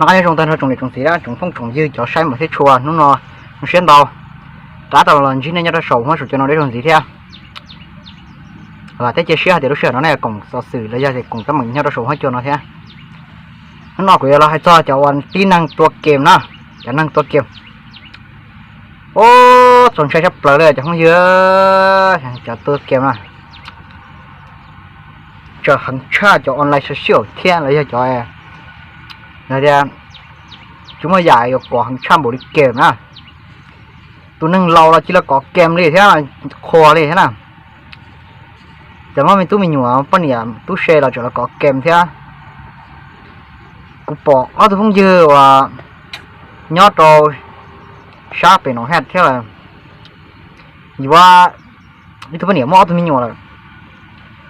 Nyob zoo tag nrho tsoom niam tsoom txiv, tsoom phooj tsoom ywg, cov saib mus thiab tshua, hnub no zoo siab ntau rov tau los ntsib nej nyob rau saum huab saum cua no dua ib zaug ntxiv thiab. Thiab cia siab hais tias lub sij hawm no nej koom xov xwm los yog koom teeb meem nyob rau saum huab cua no thiab. Hnub no kuv yuav los hais txog cov uas tib neeg tua kem na, cov neeg tua kem. Ub, txaus ntshai tshaj plaws li cov phooj ywg, cov tua kem na. Tseem heev tshaj cov online social thiab los yog cov tias tsis muaj yam yuav kov heev tshaj npaum li kem na. Tus neeg laus los cia li kov kem li thiab, qhuas li thiab na. Cov muaj me tub me nyuam poj niam tub se los tseem los kov kem thiab. Kuv pom ob tug phooj ywg uas nyob rau sab pem no thiab lawm, yuav ib tug poj niam muaj ob tug me nyuam lawm,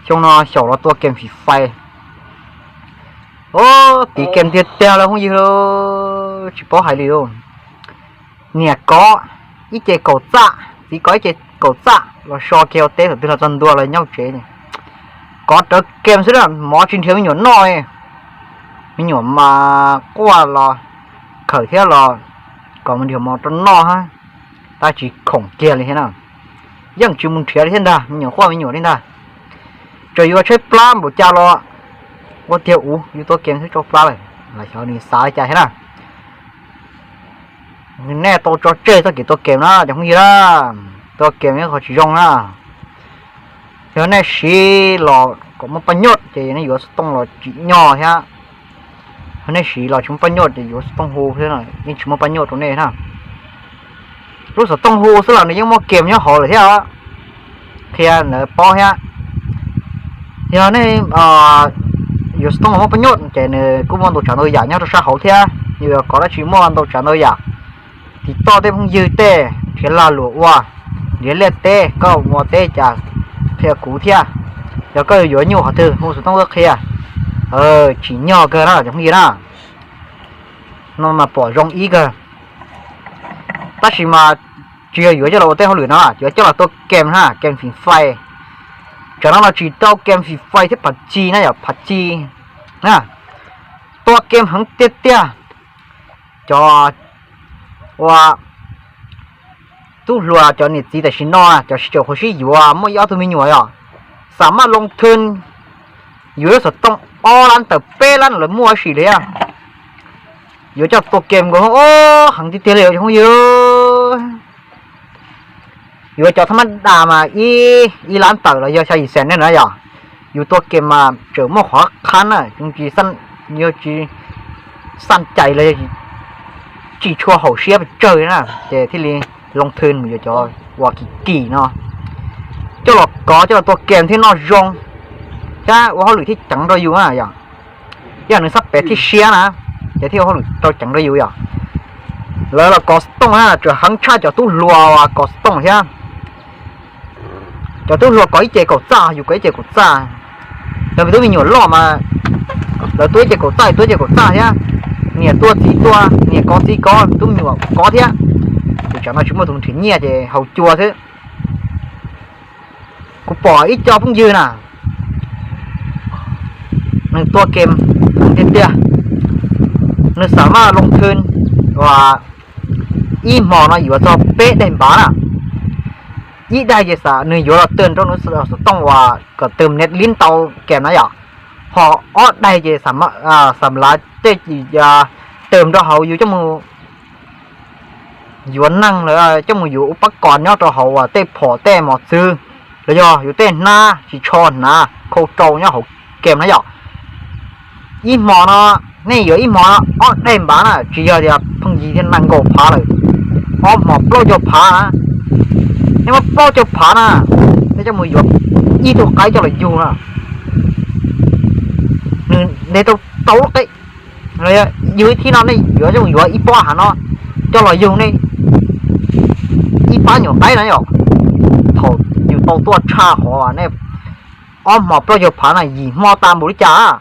xyoo no xyaum los tua kem Free Fire. Ub, tiv kem tiag tiag lawm phooj ywg, tsis paub hais li. Niam kov ib ce kaum txaj, txiv kov ib ce kaum txaj los so kiag ua teb, thaum twg los txog ntua los nyob tsev. Kov rawv kem xwb, mov tsis nrhiav me nyuam noj li. Me nyuam mas quaj los khawm thiab los kom mus nrhiav mov rau noj hab, tab tsis khoom kiag li thiab na. Yeej tsis mus nrhiav li thiab ntag, me nyuam quaj me nyuam li ntag. Txawm yuav tshaib plab npaum cas los ua tiag ua yus tua kem xwb tsau plab lawm, xyov nws xav li cas thiab na. Nej tau tso tseg txoj kev tua kem na cov phooj ywg na, tua kem yog qhov tsis zoo na. Yog nej siv los kom muaj paj nyoj ces nej yuav xov tooj los tsim nyog thiab. Yog nej siv los tsis muaj paj nyoj ces yuav xov tooj hu thiab, yeej tsis muaj paj nyoj rau nej na. Lub xov tooj hu xwb los nws yeej muaj kem nyob hauv lawm thiab, qhia lawv paub thiab. Yog nej yuav xov tooj los muaj paj nyoj ces nws kuj muaj ntau tsav ntau yam nyob rau sab hauv thiab, yus yuav kov dab tsi muaj ntau tsav ntau yam. Tiv toj tej phooj ywg tej, nrhiav lag luam ua, nrhiav liaj teb, koj ua teb cas qhia kuv thiab. Yog koj yuav nyuj qhov twg hu xov tooj tuaj qhia. Tsim nyog kawg na cov phooj ywg na. No mas pom zoo ib kawg. Tab sis mas tsis yog yuav coj los ua tej hauj lwm no, yuav coj los tua kem na, kem Free Fire. Tsam no los tsis tau kem Free Fire thiab PUBG na, yog PUBG na. Tua kem heev tiag tiag. Cov ua tub hluas cov niam txiv tam sim no, cov sib tseem qhuav sib yuav muaj ib ob tug me nyuam yom, xam maj loo thwj, yuav lub xov tooj ob lab tawm peb lab lawv muaj sim li. Yuav coj tua kem nkaus, heev tiag tiag li cov phooj ywg. Yuav cov thab mab das mas ib lab tawm los yog xya yim xees ne na yom. Yus tua kem mas tseem muaj qhov qhab na, tsis, yog tsis xaj cais los yog tsis tshua haum siab pes tsawg na, ces thiaj li loo thwj mus yuav cov uas kim kim no coj los kov coj los tua kem thiaj noj zoo thiab ua hauj lwm thiaj ceev rau yus na yom. Yog nws xab pem thiaj siab na, ces thiaj ua hauj lwm rau ceev rau yus yom. Lawv los kov xov tooj na, tseem heev tshaj cov tub hluas uas kov xov tooj thiab. Cov tub hluas kov ib ce kaum txaj, yus kov ib ce kaum txaj. Cov me tub me nyuam loj mas lawv tua ib ce kaum txaj, tua ib ce kaum txaj thiab. Niam tua txiv tua, niam kov txiv kov, tub me nyuam kov thiab. Ces tsam no tsis muaj tus nrhiav nyiaj ces haus cua xwb. Kuv pom ib co phooj ywg na, nws tua kem tiag tiag, nws xam maj loo thwj uas ib hmo no yuav txog peb daim npav na. Ib daim ces xam nws yuav los tw rau nws xov tooj uas kom tw net lib ntau kem na yom. Ho ob daim ces xam lav tej tw rau hauv yus coj mus yuav neeg lawm, coj mus yuav ua pab kos nyob rau hauv uas tej phom tej mos txwv, los yog yuav tej hnab tsis tsho hnav khau rau nyob hauv kem na yom. Ib hmo no, nej yuav ib hmo no ob daim npav na, tsis yog tias pheej yig thiab na, nkaum phav lawm, ob hmo plaub caug phav na. Nej muab plaub caug phav na, nej coj mus yuav ib tug qaib coj los yug na, nws nte tau tau lub qe, yug ib thib no nej yuav coj mus yuav ib pob hav no coj los yug nej ib pab nyuam qaib na yom. Thaum yus tau tuaj tshaj qhov nej ob hmo plaub caug phav na, yim hmo tas npaum li cas?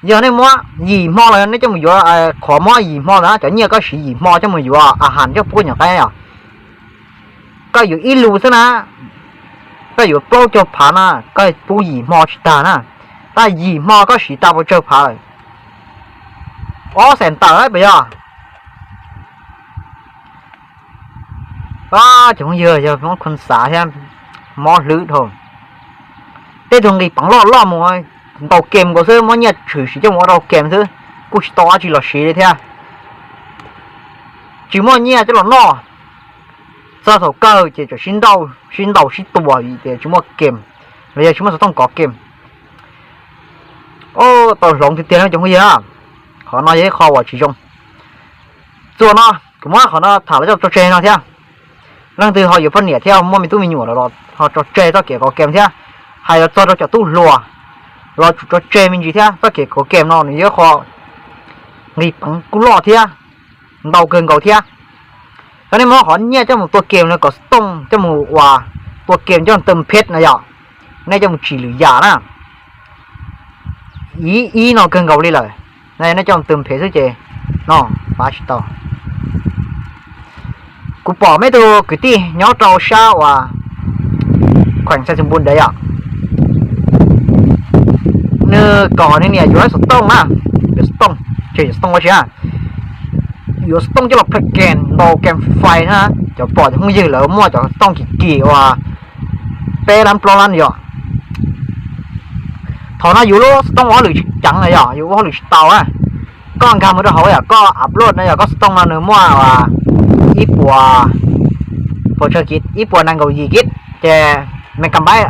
Yog nej muab yim hmo los nej coj mus yuav, qhov muab yim hmo ntawd, cov nyiaj koj siv yim hmo coj mus yuav a has coj pub nyuam qaib yom, koj yuav ib lus xwb na, koj yuav plaub caug phav na, koj pub yim hmo tsis tag na, tab yim hmo koj siv tas pes tsawg phav lawm? Ob xees tawm puas yog? Cov phooj ywg, yog muab khon xav thiab, mob hlwb dhau. Tej tug nqis peev loj loj mus ntaus kem nkaus xwb, muab nyiaj tshwm sim coj mus ua rau kem xwb, kuj tsis tau dab tsi los siv li thiab. Tsis muaj nyiaj coj los noj, txog thaum kawg ces tseem sib ntaus sib tua vim tias tsis muaj kem, los yog tsis muaj xov tooj kov kem. Tau hloov tiag tiag no cov phooj ywg. Qhov no yog ib qho uas tsis zoo. Txuas no kuv muab qhov no tham los coj tso tseg no thiab. Leej twg ho yuav poj niam thiab muaj me tub me nyuam los ho tso tseg txoj kev kov kem thiab. Hais los txog rau cov tub hluas los tsum tso tseg me ntsis thiab, txoj kev kov kem no nws yog qho nqis peev kuj loj thiab, ntau kawg nkaus thiab. Yog nej muab qhov nyiaj coj mus tua kem no kom xov tooj coj mus ua tua kem coj mus tw phem no yog, nej coj mus tsim lwm yam na. Ib ib no kawg nkaus li lawm, nej coj mus tw phem xwb ces no pab tsis tau. Kuv pom muaj ib tug kwv tij nyob rau sab uas khueem Xais Xeem Npum ntawd yom, nws kom nws niam yuav xov tooj na, yuav xov tooj, tseg yuav xov tooj ua tsi, yuav xov tooj coj los play game, ntaus game Free Fire na. Cov pom cov phooj ywg lawv muaj cov xov tooj kim kim uas peb lab plaub lab yom. Thaum no yus lub xov tooj ua hauj lwm tsis ceev na yom, yus ua hauj lwm tsis tau na. Koj nkag mus rau hauv yom, koj upload no yog koj xov tooj no nws muaj ib puas, puas tsawg kib, ib puas nees nkaum yim kib ces, megabyte,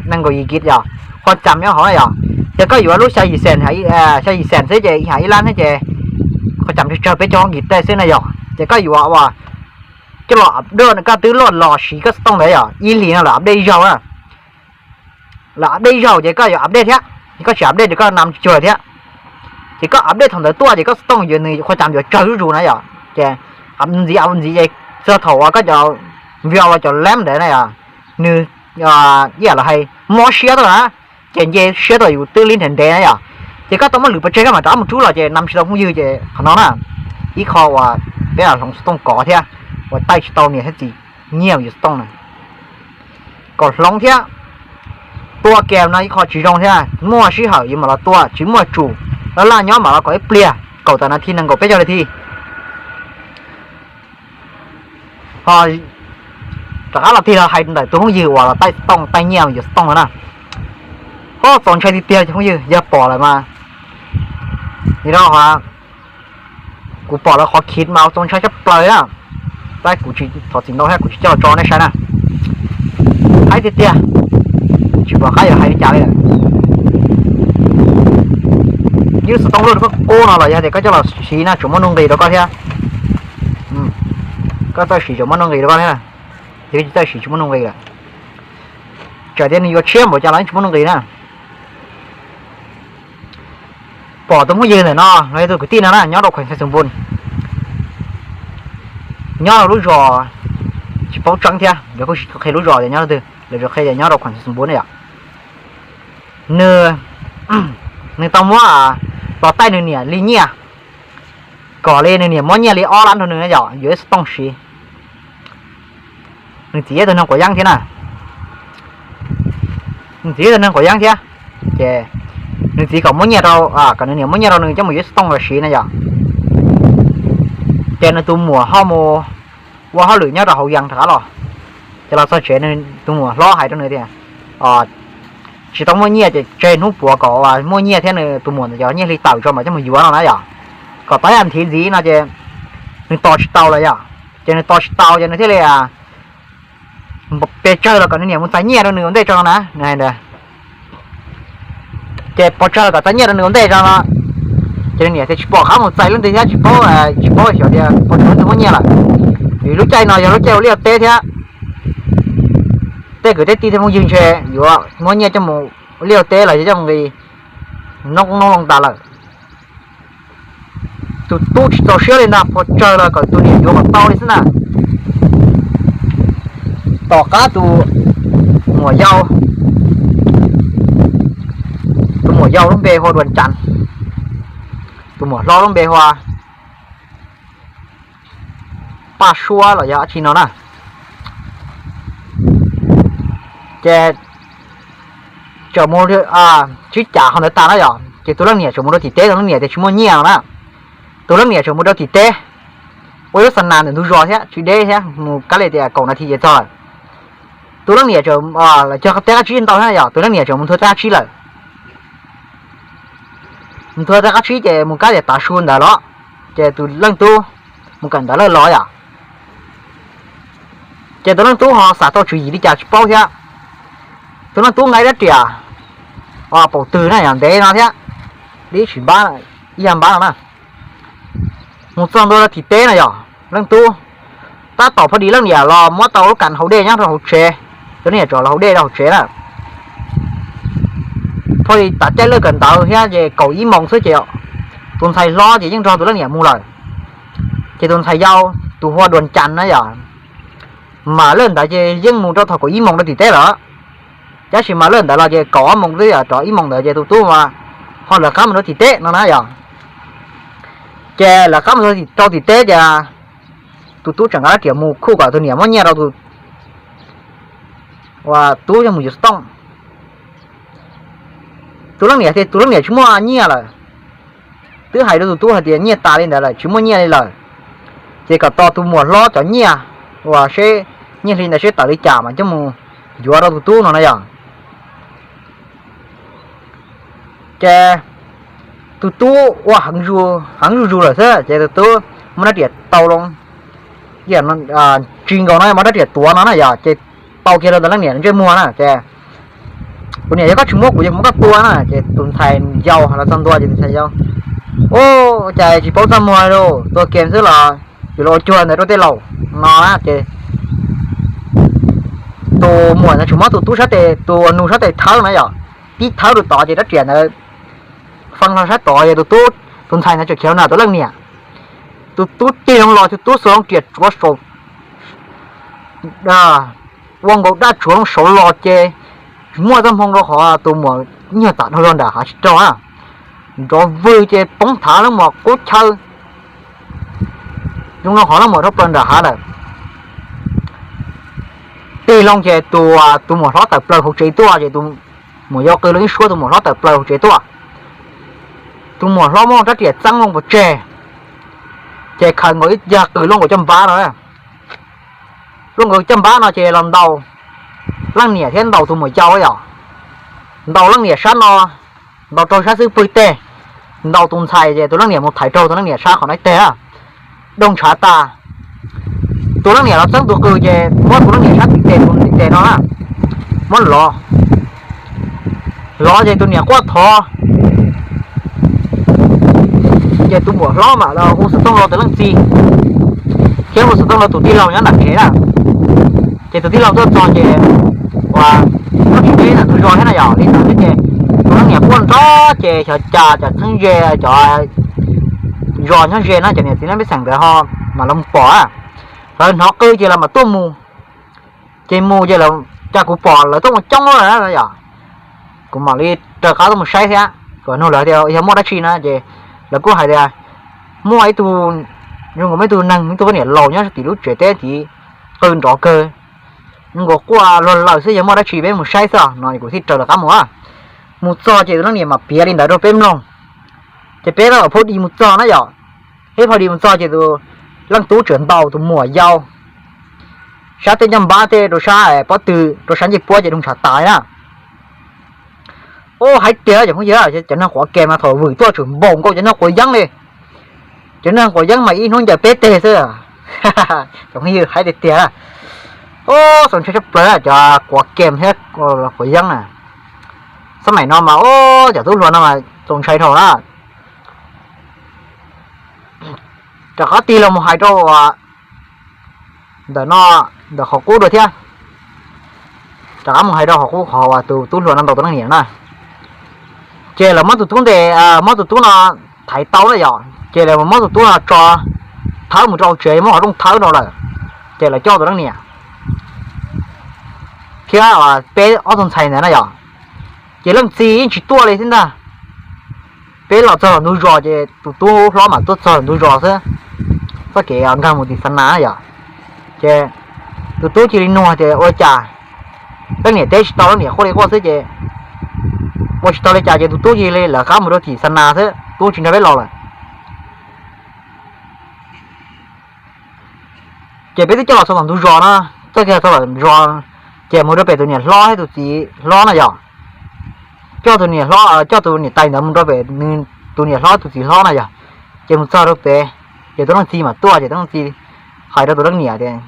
nees nkaum yim kib yom, qhov cam nyob hauv na yom. Ces koj yuav lub xya yim xees, xya yim xees xwb ces ib yam ib lab thiab ces qhov cam tsawg tsawg peb caug kib tej xwb na yom. Ces koj yuav ua coj los update, koj twb los los siv koj xov tooj ntawd yom, ib hlis no lawv update ib zaug na. Lawv update ib zaug ces koj yuav update thiab, ces koj tsis update ces koj nam tsis cuag thiab. Ces koj update thaum ntawd tuaj ces koj xov tooj yuav nws qhov cam yuav tsawg zuj zus na yom. Ces ntxiv ntxiv ces txog thaum uas koj cov view uas cov lab ntawd na yom, nws ib yam li hais mob siab tuaj na, ces nce siab tuaj yus twb li ntev ntev na yom. Ces koj tau muaj lwm pov tseg koj mam rov qab mus rub los ces nam tsis tau phooj ywg ces qhov no na, ib qho uas peb lam hloov xov tooj kov thiab, uas taij tsis tau niam thiab txiv nyiaj yus xov tooj na. Kom hloov thiab, tua kem no ib qho tsis zoo thiab, muaj sij hawm yuav mam los tua, tsis muaj tsum, laj laj nyob mam los kom ib pliag, kaum tawm nas this, nees nkaum peb caug nas this. Ho rov qab los tig los hais ntawm tus phooj ywg uas los taij xov tooj, taij nyiaj yus xov tooj no na. Ho txaus ntshai tiag tiag cov phooj ywg, yog pom lawm mas, nim no kuv pom lawv qhov khiv mas txaus ntshai tshaj plaws na. Tab kuv tsis thov txim ntau thiab kuv tsis coj los tso nej saib na. Haib tiag tiag, tsis pom qab yuav hais li cas li lawm. Ib lub xov tooj luaj rau koj qub no los yog tias koj coj los siv na tsuas muaj nuj nqis rau koj thiab. Koj txawj siv tsuas muaj nuj nqis rau koj thiab, yog koj tsis txawj siv tsis muaj nuj nqis lawm. Txawm tias nws yuav tshiab npaum cas los yeej tsis muaj nuj nqis na. Pom tus phooj ywg ntawm no los yog tus kwv tij no na nyob rau khueem Xais Xeem Npun, nyob rau lub zos, tsis paub tseeb thiab, lawv kuj tsis qhia lub zos tias nyob twg, lawv tsuas qhia tias nyob rau khueem Xais Xeem Npun na yom. Nws, nws tau muab los taij nws niam li nyiaj, kom li nws niam muab nyiaj li ob lab rau nws na yom, yuav ib xov tooj siv. Nws txiv yog tus neeg quav yeeb thiab na, nws txiv yog tus neeg quav yeeb thiab. Ces nws txiv kom muab nyiaj rau, kom nws niam muab nyiaj rau nws coj mus yuav ib xov tooj los siv na yom. Ces nws tus muam ho mus ua hauj lwm nyob rau hauv yees rov qab los. Ces los txog tsev nws tus muam hlob hais rau nws tias tsis tau muaj nyiaj ces tseg hnub puav kom muaj nyiaj thiab nws tus muam ntawd cov nyiaj hli tawm tso mas coj mus yuav no na yom. Kom tau ib yam nthiv ntxiv no ces nws tos tsis tau lawm yom. Ces nws tos tsis tau ces nws thiaj li pes tsawg los kom nws niam mus txais nyiaj rau nws ua ntej tso no na, nws hais ntawd. Ces pes tsawg los kom txais nyiaj rau nws ua ntej tso no, ces nws niam tias tsis pom qab mus txais leej twg thiab tsis paub, tsis paub xyov tias pes tsawg leej twg muab nyiaj lawm. Vim lub caij no yog lub caij ua liaj ua teb thiab, tej kwv tej tij tej phooj ywg ntshe yuav muab nyiaj coj mus ua liaj ua teb los yog coj mus nqis noob noob loo tas lawm. Tus tub tsis txaus siab li ntag, pes tsawg los kom tus niam yuav kom tau li xwb na. Tom qab tus muam yau, tus muam yau lub npe hu ua Dua Cas, tus muam hlob lub npe hu ua Paj Suab los yog dab tsi no na. Ces tseem mus sib cav qhov ntawd tas na yom, ces tus leej niam tseem mus rau tim teb, tus leej niam tias tsis muaj nyiaj no na. Tus leej niam tseem mus rau tim teb, ua lub xa nas ntawm ntug zos thiab tsis deb thiab, mus kab li tias kaum nas this ces txog lawm. Tus leej niam tseem, los cog tej qab tsib ntau thiab yog tus leej niam tseem mus nthua tej qab tsib lawm. Mus nthua tej qab tsib ces mus kab tias tav su ntawd los, ces tus leej tub mus kawm ntawv lawm los yom. Ces tus leej tub ho xav tau tswv yim li cas tsis paub thiab. Tus leej tub nqa rab riam paum twg na yog ntev no thiab, li ib tsis npab, ib yag npab no na. Mus txog ntua rau tim teb no yog leej tub, tab tom pha dis leej niam los muab tau lub kas hauv dej nyob rau hauv tsev, tus leej niam tseem los hauv dej rau hauv tsev na. Pha dis tav caij lawj kawm ntawv thiab ces kaum ib moos xwb ces tus ntxhais hlob ces yeej nrog tus leej niam mus lawm. Ces tus ntxhais yau, tus hu ua Duas Cas na yog, mas lawj ntawd ces yeej mus rau thaum kaum ib moos rau tim teb lawm. Tab sis mas lawj ntawd los ces kaum ob moos twb yog rov ib moos ntawd ces tus tub ho lawv qab mus rau tim teb no na yog. Ces lawv qab mus rau tim teb ces tus tub tseem nqa rab riam mus khuj kom tus niam muab nyiaj rau tus, uas tub yog mus yuav xov tooj. Tus leej niam tias tus leej niam tsis muaj nyiaj lawm, twb hais rau tus tub hais tias nyiaj tas li ntawd lawm tsis muaj nyiaj li lawm, ces kom tos tus muam hlob cov nyiaj uas seb nyiaj hli ntawd seb tawm li cas mas coj mus yuav rau tus tub no na yog. Ces tus tub ua heev zuj zus lawm xwb ces tus tub muab rab riam tau loo, tsis nkaus no muab rab riam tuav no na yog, ces tau kiag rau tus leej niam ntsej muag na ces tus niam, yog koj tsis muab kuv yuav kuv muab koj tua na. Ces tus ntxhais yau los txog ntua ces tus ntxhais yau, u, cas tsis paub txaj muag li, tua kem xwb los yuav los ua cuag ntawd rau tej laus no na ces tus muam ntawd tseem muab tus tub sab tes, tus nus sab tes thawb na yog, tib thawb rau tod ces rab riam ntawd fee hlo sab tod es tus tub, tus ntxhais ntawd tseem khiav na tus leej niam. Tus tub tig loo los tus tub xuas loo riam tsuav saum, ua nkaus dab tsuav loo saud los ces muaj txoj hmoo rau qhov tus muam nyuag tam dhau zog nram hav tsis raug, nrov vwg ces poob thav leej muam qub chaw, zoo rau qhov leej muam dhau plaws nram hav lawm. Tig loo ces tus, tus muam hlob tawm plaws hauv tsev tuaj ces tus muam yau qw loo ib suab tus muam hlob tawm plaws hauv tsev tuaj. Tus muam hlob muab rab riam txeeb loo pov tseg ces khaws nkaus ib yag qws luaj nkaus caj npab no. Luaj nkaus caj npab no ces los ntaus leej niam thiab ntaus tus muam yau yom. Ntaus leej niam sab no, ntaus raug sab xub pwg teg, ntaus tus ntxhais ces tus leej niam mus thaiv raug tus leej niam sab qhov no ib teg, doog ntshav tas. Tus leej niam los txeeb tus qws ces muab tus leej niam sab tim tes, tus tim tes no na, muab lov, lov ces tus niam quaj thov. Ces tus muam hlob mam los hu xov tooj rau tus leej txiv thiab hu xov tooj rau tus tij laug nyob nram tsev na. Ces tus tij laug tuaj txog ces, ua, nyob tsis deb ntawm tus zos thiab na yom, li ntawd xwb ces tus leej niam quaj nrov ces xyov cas cov txheeb ze, cov zos nyob ze na, cov niam txiv neej pej xeem ntawd ho mam los pom, lawv hnov qw ces lawv mam tuaj mus. Ces mus ces lawv, cas kuv pom lawv tuaj mus coob lawm na yom, kuv mam li raws qab tuaj mus saib thiab, kom nug lawv tias yog muaj dab tsi na ces lawv kuj hais tias muaj ib tug, zoo nkaus muaj ib tug neeg, ib tug poj niam laus nyob tim lub tsev teb tid qw nrov kawg, zoo nkaus quaj luag lawm xwb, yog muaj dab tsi peb mus saib xwb no, kuv thiaj raws lawv qab mus. Mus txog ces tus leej niam mam piav li ntawd rau peb mloog. Ces peb lub phab dis mus txog na yom, peb phab dis mus txog ces tus leej tub tseem ntaus tus muam yau sab tej ncaj npab tej rau sab pob tw, rau sab ncej puab ces doog ntshav tas li na. Ub, hais tiag cov phooj ywg, cov neeg quav kem mas thaum vwm tuaj tseem npaum nkaus cov neeg quav yeeb li. Cov neeg quav yeeb mas ib hnub ncaws peb teg xwb. Cov phooj ywg, hais tiag tiag, ub, txaus ntshai tshaj plaws cov quav kem thiab quav yeeb na. Xab maim no mas ub, cov tub hluas no mas txaus ntshai dhau na. Rov qab tig los mus hais rau ntawm no, ntawm qhov qub dua thiab. Rov qab mus hais rau qhov qub, qhov uas tus tub hluas no ntaus tus leej niam na. Ces lawv muab tus tub ntes, muab tus tub no thaiv tau na yom, ces lawv muab tus tub no tso, thawb mus rau tsev, muab qhov rooj thawb rau lawm. Ces lawv coj tus leej niam thiab peb ob tug ntxhais ntawd na yom. Ces leej txiv yeej tsis tuaj li thiab ntag. Peb los txog ntug zos ces tus tub hlob mam tuaj txog ntug zos xwb, txoj kev nkag mus tim xa nas yom. Ces tus tub cia li nug tias ua cas leej niam teb tsis tau, leej niam quaj li quaj xwb ces ua tsis tau li cas ces tus tub cia li lawv qab mus rau tim xa nas xwb, tub tsis nrog peb los lawm. Ces peb twb coj los txog tom ntug zos no, txoj kev txog tom zos, ces mus rau pem tus niam hlob thiab tus txiv hlob na yog. Coj tus niam hlob, coj tus niam tais ntawd mus rau pem tus niam hlob tus txiv hlob na yog. Ces mus txog rau pem, ces tus leej txiv mam tuaj, ces tus leej txiv hais rau tus leej niam tias,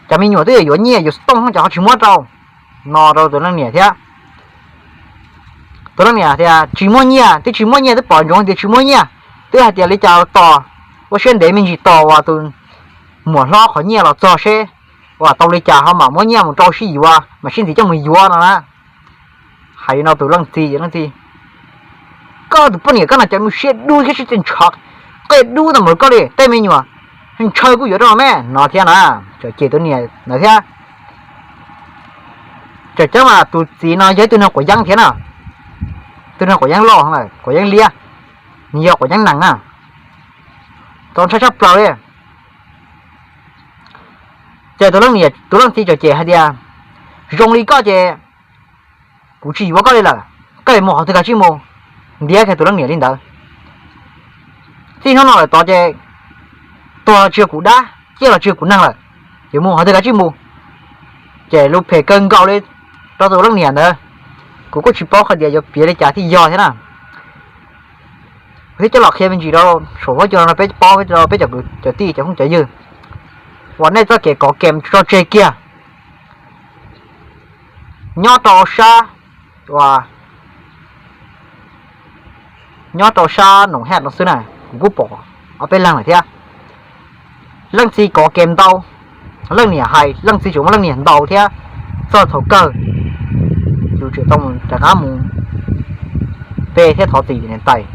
cov me nyuam twb yuav nyiaj yuav xov tooj no ces ho tsis muab rau, no rau tus leej niam thiab. Tus leej niam tias tsis muaj nyiaj, twb tsis muaj nyiaj, twb pom ntsoov tias tsis muaj nyiaj, twb hais tias li cas tos, ua siab ntev me ntsis tos uas tus muam hlob qhov nyiaj los txog seb uas tau li cas ho mam muab nyiaj mus rau sib yuav, mam sib ntxiv coj mus yuav no na. Hais li no tus leej txiv, leej txiv, koj tus poj niam koj no cov me siab dub thiab sib tw ntshav, qia dub tau npaum koj li, tej me nyuam ntshaw kuj yuav rau me no thiab na. Txawm cem tus niam ntawd thiab. Txawm cem mas tus txiv no yog ib tug neeg quav yeeb thiab na, tus neeg quav yeeb loj, quav yeeb liab, nws yog quav yeeb nees na, txaus ntshai tshaj plaws li. Ces tus leej txiv txawm cem hais tias, zoo li koj ces kuv tsis yuav koj li lawm, koj yuav mus qhov twg kav tsij mus. Ntiab kiag tus leej niam li ntawd. Txij hnub no lawm tod ces tuag los tsis yog kuv dab, ciaj los tsis yog kuv neeg lawm, yuav mus qhov twg kav tsij mus. Ces lus phem kawg nkaus li rau tus leej niam ntawd. Kuv kuj tsis paub hais tias yuav piav li cas thiaj yog thiab na. Thiab coj los qhia me ntsis rau saum huab cua no peb paub, rau peb cov kwv cov tij cov phooj cov ywg uas nej txoj kev kov kem tso tseg kiag. Nyob rau sab, uas nyob rau sab Noom Haj no xwb na, kuv kuj pom ob peb leeg lawm thiab. Leej txiv kov kem ntau, leej niam hais leej txiv tseem muab leej niam ntaus thiab. Txog thaum kawg yus tseem tau rov qab mus pe thiab thov txim niam tais.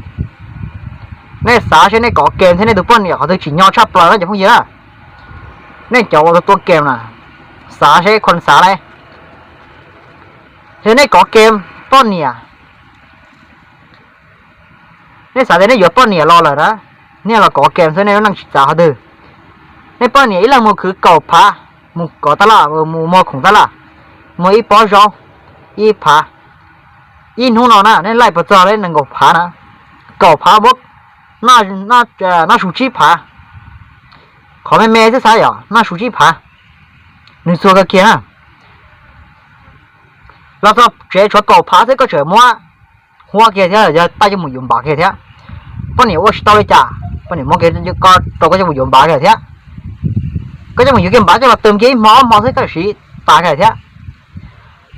Nej xav seb nej kov kem thiab nej tus poj niam qhov twg tsim nyog tshaj plaws na cov phooj ywg na. Nej cov uas tua kem na, xav seb khuv xav ne, yog nej kov kem poj niam, nej xav tias nej yuav poj niam los lawm na, nej los kov kem xwb, nej lub neej tsis txav qhov twg. Nej poj niam ib leeg mus khwv kaum phav, mus kov tab laj, mus muag khoom tab laj, muag ib pob zaub ib phav. Ib hnub no na nej laij puas txog li nees nkaum phav na, kaum phav muab noj su tsib phav. Qhov me me xwb xav yom, noj su tsib phav, nws txuag kawg kiag na. Los txog tsev tshuav kaum phav xwb koj tseem muab huab kiag thiab yog tau coj mus yuav npav kiag thiab. Poj niam ua tsis tau li cas, poj niam muab kiag koj rau koj coj mus yuav npav kiag thiab. Koj coj mus yuav kiag npav coj los tws kiag ib hmo ob hmo xwb koj siv tas kiag thiab.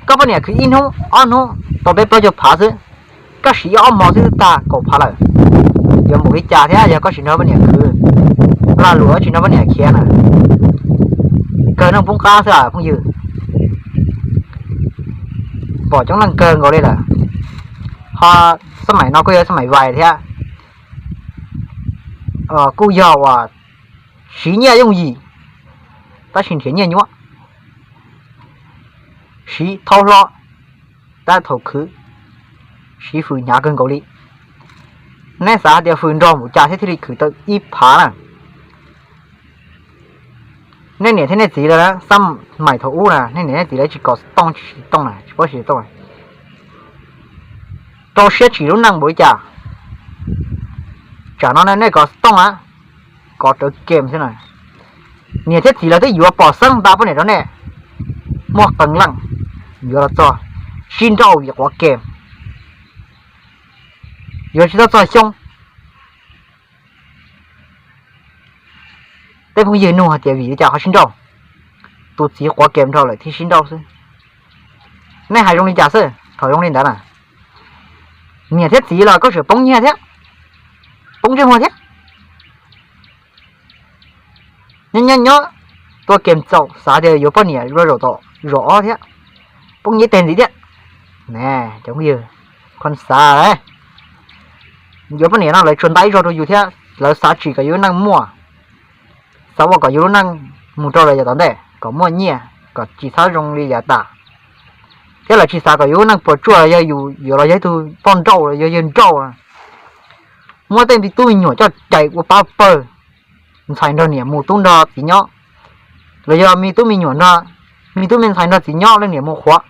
Koj poj niam khwv ib hnub ob hnub tau peb plaub caug phav xwb, koj siv ib ob hmo xwb twb tag kaum phav lawm. Yuav npaum li cas thiab yog koj tsis nrog poj niam khwv, lag luam tsis nrog poj niam khiav na, kawg neeg poob qab xwb phooj ywg. Pom coob leej kawg nkaus li lawm. Ho xab maim no kuj yog xab maim vais thiab, kuj yog uas siv nyiaj yooj yim, tab sis nrhiav nyiaj nyuaj, siv thaub hlob, tab thaum khwv siv fws hnyav kawg nkaus li. Nej xav tias fws nrog npaum cas thiab thiaj li khwv tau ib phav na? Nej niam thiab nej txiv lawv xab maim thaum ub na, nej niam nej txiv lawv tsis kov xov tooj tsis siv tooj na, tsis paub siv tooj. Rau siab tsim lub neej npaum li cas. Tsam no nej kov xov tooj na, kov rawv kem xwb na. Niam thiab txiv lawv twb yuav pom xeeb nta poj niam rau nej, muaj qee leej yuav los txog sib nrauj vim quav kem, yuav tsis tau txog xyoo. Tej phooj ywg nug hais tias vim li cas ho sib nrauj, tus txiv quav kem nrog lawm thiaj sib nrauj xwb. Nej hais zoo li cas xwb, thaum zoo li ntawd na, niam thiab txiv los koj tseem poob nyiaj thiab, poob ntsej muag thiab. Nyob nyob nyob tua kem txaus xav tias yuav poj niam los zaum tom zaum ob thiab, poob nyiaj teg ntxiv thiab. Cov phooj ywg, kho xav, yuav poj niam no lawv tsuas nta ib zaug rau yus thiab lawv xav tsim kom yus lub neej muaj, xav ua kom yus lub neej mus rau lawv yav tom ntej kom muaj nyiaj kom tsis txhob zoo li yav tas, thiab lawv tsis xav kom yus lub neej puas tsuaj yog yus yuav los yog ib tug poj nrauj los yog yawg nrauj, muab tej me tub me nyuam coj cais ua pab pawg, ntxhais nrog niam mus tub nrog txiv nyob, los yog me tub me nyuam nrog, me tub me ntxhais nrog txiv nyob leej niam mus qhuav.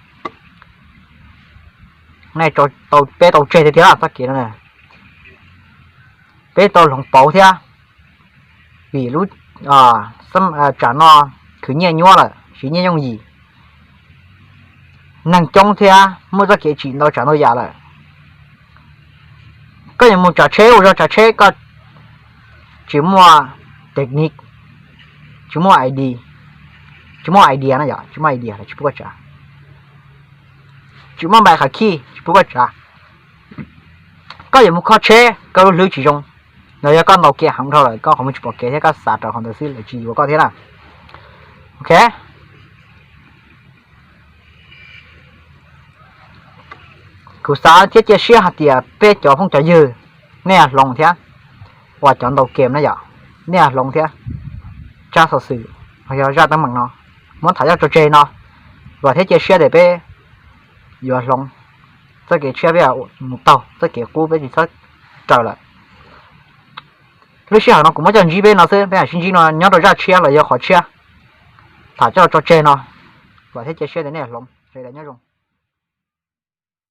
Peb tau tseg tiag tiag txoj kev no, peb tau hloov pauv thiab, vim lub tsam no khwv nyiaj nyuab lawm, siv nyiaj yooj yim, neeg coob thiab muaj txoj kev tsim ntau tsav ntau yam lawm. Koj yuav mus tsav tsheb, ua zog tsav tsheb koj tsis muaj technique, tsis muaj idea, tsis muaj idea no yom, tsis muaj idea los tsis pub koj tsav, tsis muaj npais khav khij tsis pub koj tsav. Koj yuav mus kho tsheb koj lub hlwb tsis zoo, los yog koj ntaus kev heev dhau lawm koj qhov muag tsis pom kev thiab koj xav rau qhov ntawd xwb lawv tsis yuav koj thiab na. Ok, kuv xav thiab cia siab hais tias peb cov phooj cov ywg nej hloov thiab, uas cov ntaus kev na yom, nej hloov thiab. Tsab xov xwm los yog zaj teeb meem no muab tham coj tso tseg no, vam thiab cia siab tias peb yuav hloov, txoj kev tshiab peb mus taug, txoj kev qub peb tsis txhob raws lawm. Lub sij hawm no kuv muab coj ntsib peb no xwb, peb mam sib ntsib no nyob rau zaj tshiab los yog qhov tshiab, tham coj tso tseg no, vam thiab cia siab tias nej hloov, sawv daws nyob zoo.